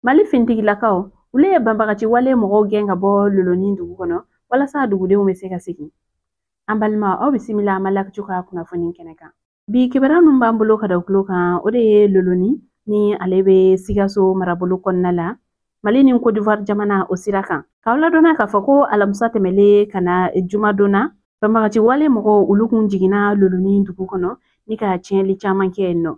Mali fintigilakaw olu ye banbagaci wale mɔgɔw gɛn ka bɔ Lolonin dugu kɔnɔ walasa dugudenw bɛ se ka segin. An balima, aw bisimila Maliactu ka kunnafoni kɛnɛ kan. Bi kibaruya ninnu b'an bolo ka da tulo kan, o de ye Lolonin ni ale bɛ Sikaso marabolo kɔnɔna la, Mali ni Côte d'Ivoire jamana o sira kan. K'aw ladɔnna k'a fɔ ko alamisa tɛmɛlen ka na jumadon na, banbagaci wale mɔgɔw olu kun jiginna Lolonin dugu kɔnɔ ni ka tiɲɛli caman kɛ yen nɔ.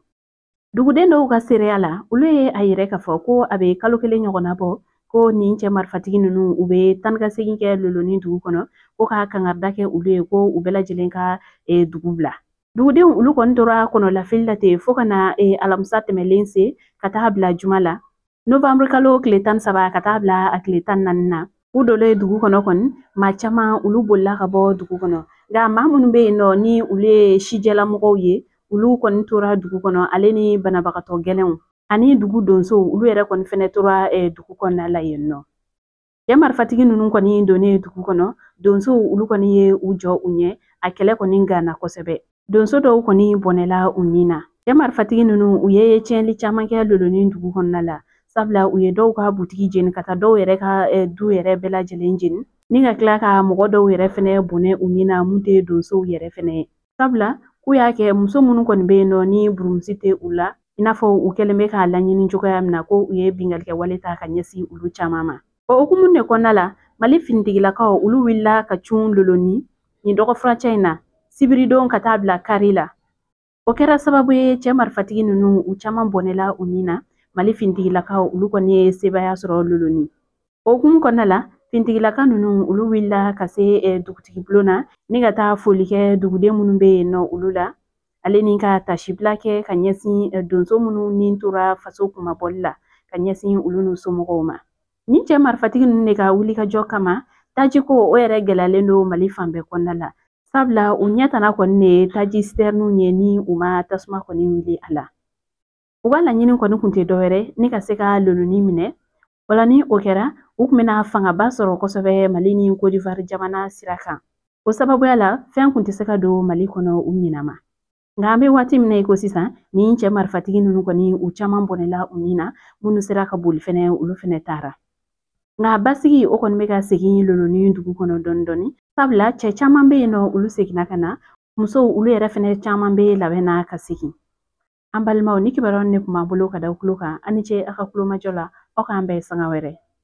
Duguden dɔw ka seereya la, olu ye a yɛrɛ k'a fɔ ko a bɛ kalo kelen ɲɔgɔnna bɔ ko nin cɛ marifatigi ninnu u bɛ taa ni ka segin kɛ Lolonin dugu kɔnɔ, ko ka kangarida kɛ olu ye ko u bɛɛ lajɛlen ka dugu bila. Dugudenw olu kɔni tora kɔnɔlafili la ten fo ka na alamisa tɛmɛlen se ka taa bila juma la, novembre kalo tile 13 ka taa bila a tile 14 na. U donnen dugu kɔnɔ kɔni, maa caman olu bolila ka bɔ dugu kɔnɔ, nka maa minnu bɛ yen nɔ ni olu ye sijɛlamɔgɔw ye, olu kɔni tora dugu kɔnɔ, ale ni banabagatɔ gɛlɛnw ani dugu donsow, olu yɛrɛ kɔni fɛnɛ tora dugu kɔnɔna la yen nɔ. Cɛ marifatigi ninnu kɔni donnen dugu kɔnɔ, donsow olu kɔni ye u jɔ u ɲɛ, a kɛlɛ kɔni ganna kosɛbɛ. Donso dɔw kɔni bɔnɛla u ni na. Cɛ marifatigi ninnu u ye tiɲɛli caman kɛ Lolonin dugu kɔnɔna la, sabula u ye dɔw ka butigi jeni ka taa dɔw yɛrɛ ka du yɛrɛ bɛɛ lajɛlen jeni, ni ka tila ka mɔgɔ dɔw yɛrɛ fɛnɛ bɔnɛ u ni na mun tɛ donsow yɛrɛ fɛnɛ ye, sabula k'u y'a kɛ muso minnu kɔni bɛ yen nɔ ni burumusi tɛ u la, i n'a fɔ u kɛlen bɛ k'a laɲini cogoya min na, ko u ye binkannikɛ wale ta ka ɲɛsin olu caman ma. O hukumu de kɔnɔna la, Mali finitigilakaw olu wulila ka cun Lolonin nin dɔgɔfurancɛ in na sibiridon ka taa bila kari la. O kɛra sababu ye cɛ marifatigi ninnu u caman bɔnɛla u ni na. Mali finitigilakaw olu kɔni ye sebaaya sɔrɔ Lolonin. O hukumu kɔnɔna la, finitigilaka ninnu olu wulila ka se dugutigi bulon na ni ka taa foli kɛ duguden minnu bɛ yen nɔ olu la, ale ni ka tasibila kɛ ka ɲɛsin donso minnu ni tora faso kunmabɔli la, ka ɲɛsin olu n'u somɔgɔw ma. Ni cɛ marifatigi ninnu de ka wulikajɔ kama, tajiko o yɛrɛ gɛlɛyalen don Mali fan bɛɛ kɔnɔna la, sabula u ɲɛ tana kɔni de ye taji sitɛriniw ye ni u ma tasuma kɔni wuli a la. U ka laɲini kɔni kun tɛ dɔwɛrɛ ni ka se ka Lolonin minɛ. Wala ni o kɛra, u tun bɛna fangaba sɔrɔ kosɛbɛ Mali ni Côte d'Ivoire jamana sira kan. O sababuya la, fɛn kun tɛ se ka don Mali kɔnɔ u ɲinama. Nka an bɛ waati min na i ko sisan, nin cɛ marifatigi ninnu kɔni u caman bɔnɛla u ni na, minnu sera ka boli fɛnɛ olu fɛnɛ taara. Nka basigi o kɔni bɛ ka segin Lolonin dugu kɔnɔ dɔɔni dɔɔni, sabula cɛ caman bɛ yen nɔ olu seginna ka na, musow olu yɛrɛ fɛnɛ caman bɛ labɛn na ka segin. An balimaw, ni kibaruya ne tun b'an bolo ka da tulo kan, an ni ce aw ka kulomajɔ la, aw k'an bɛn sanga wɛrɛ.